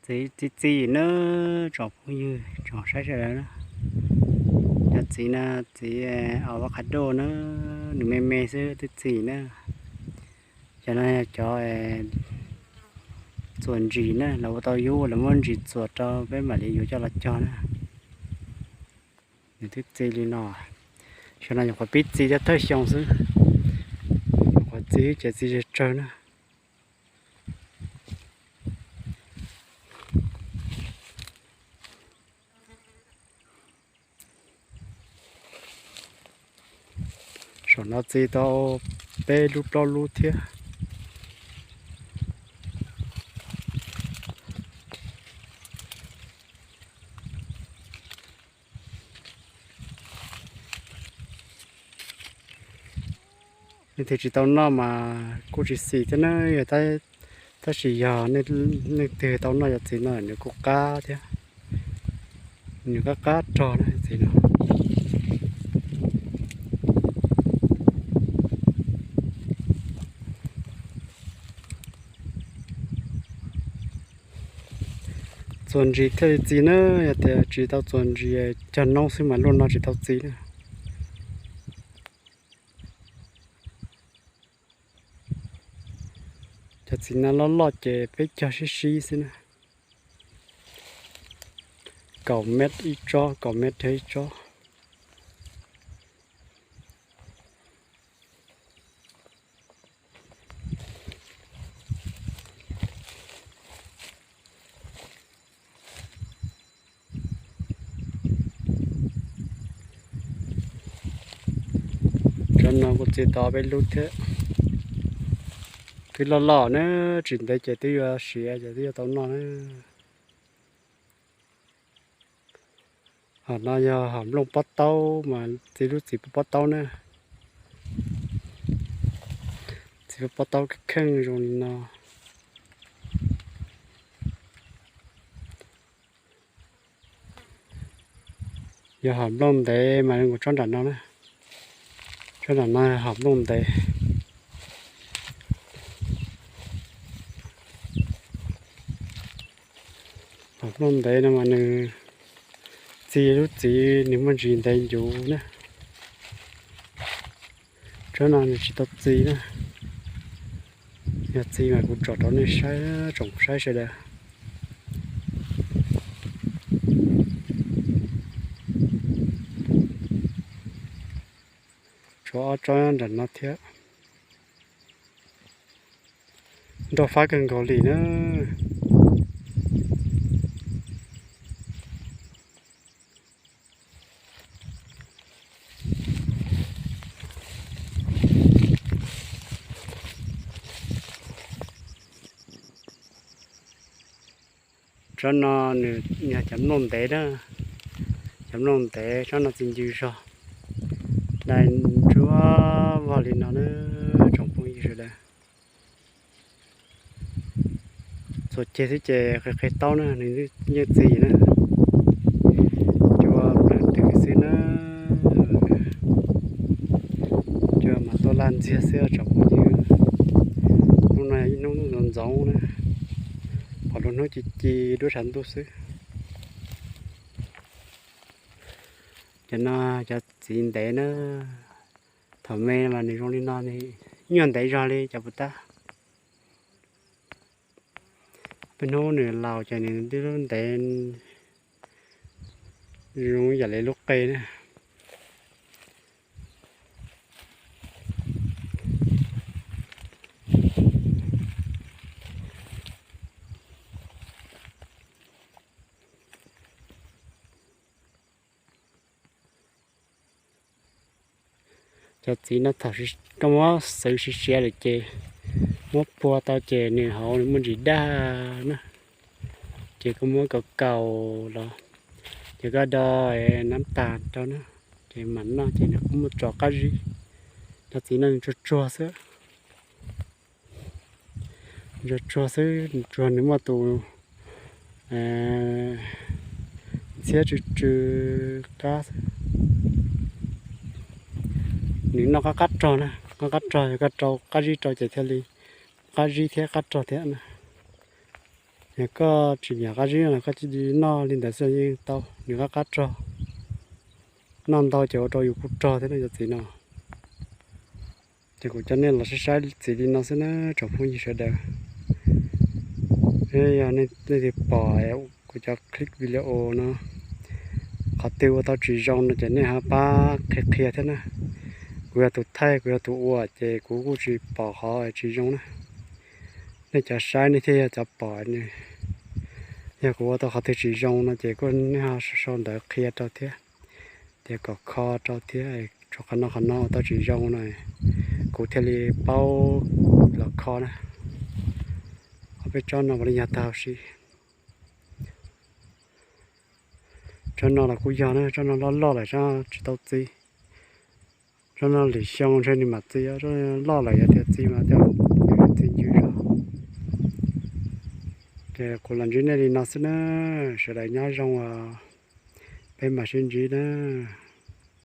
Txiv txiv na, tsoom phooj ywg tsoom saib sawv daws na, cov txiv no txiv avocado na, nws me me xwb twb txiv na. Cov no yog cov txuas ntsis na, lawv ua tau yub lawv muab ntsis txuas rau peb mam li yuav coj los cog na. Nws twb txiv li no, xyov no nyuam qhuav pib txiv thiab thawj xyoo xwb, nyuam qhuav txiv ces txiv tsawg tsawg na. Saum no txiv tau peb lub plaub lub thiab. Leej twg tsis tau noj mas kuj tsis xis thiab na, tab sis yog leej twg tau noj cov txiv no nws kuj qab thiab, nws qab qab rog na txiv no. Txuas ntsis thiaj li txiv na, yog tias tsis tau txuas ntsis cog noob xwb mas luaj no tsis tau txiv na. Cov txiv no loj loj ces peb cog sib sib xwb na. Kaum mev ib tsob, kaum mev rau ib tsob. Tsob no kuj txiv tau peb lub thiab. Twb loj loj na, tsis ntev ces twb yuav siav ces twb yuav tau noj na. Hom no yog hom nplooj pob taub mas txiv lub txiv pob taub na. Txiv pob taub kheej zoo li no. Yog hom nplooj ntev mas nws kuj tsob nram no na. Tsob nram no hom nplooj ntev. Hom nplooj ntev no mas nws txiv lub txiv nws muaj ntsis ntev ncuv na. Tsob no nws tsis tau txiv na. Yog txiv mas kuv tsom rau nej saib, tsoom saib sawv daws. Tshuav ob tsob nram no thiab. Nroj fab kawg nkaus li na. Tsob no nws yog cov nplooj ntev na, cov nplooj ntev, tsob no txiv ncw zog, dai ntsuab vog li no na, tsoom phooj ywg sawv daws. Txuas ceg xwb ces qhia qhia taub na, nws yeej txiv na. Cua plawg twg xwb na, cua mas tuaj laj ntxiag xwb tsoom phooj ywg. Hnub no ib hnub ntxoov ntxoov na, pom lub hnub ci ci duab tshav ntuj xwb. Cov no cov txiv ntev na, thaum me mas nws zoo li no, nyuag ntev zog li cov puas tab. Peb hnub nws laus ces nws twb ntev zoo yam li lub qe na. Cov txiv no thaum koj muab xwv siav siav lawm ces muab puag tau ces nws hauv nws muaj ntsis daj na, ces koj muab kaus kaus los, ces koj do nab tas rau na, ces mam noj ces nws kuj muaj tso qab zib. Cov txiv no nws tsuag tsuag xwb, tsuag tsuag xwb, tsuag nws muaj tus ntxhiab tsw tsw qab xwb. Nws noj qab qab rog na, noj qab rog, yog koj rau qab zib rau ces thiaj li qab zib thiab qab rog thiab na. Yog koj tsis nyiam qab zib no koj cia li noj li ntawd xwb yeej tau, nws qab qab rog. Noj ntau ces ua rau yus kuj rog thiab no cov txiv no. Ces kuv coj nej los saib saib txiv li no xwb na tsoom phooj ywg sawv daws. Yog nej twg pom kuv cov clip video no, qhov twg ua tau tsis zoo no ces nej ho pab qhia qhia thiab na. Kuv yog tus thaij, kuv yog tus ua ces kuv kuj tsis pom qhov tsis zoo na. Nej cov saib nej thiaj yog cov pom. Yog kuv ua tau qhov twg tsis zoo no ces kuj nej ho sau ntawv qhia rau thiab, tias kom kho rau thiab, tshuav qhov no qhov no ua tau tsis zoo no, kuv thiaj li paub los kho na. Ob peb tsob no ua li yog tau si. Tsob no los kuj yog na, tsob no loj loj lawm, tsob tsis tau txi. Tsob no lwm xyoo ntshe nws mam txi, tsob loj lawm yog tias txi mas thiaj txi ncw zog. Ces kuv los ntsib nej li no xwb na, sawv daws nyob zoo os, peb mam sib ntsib na.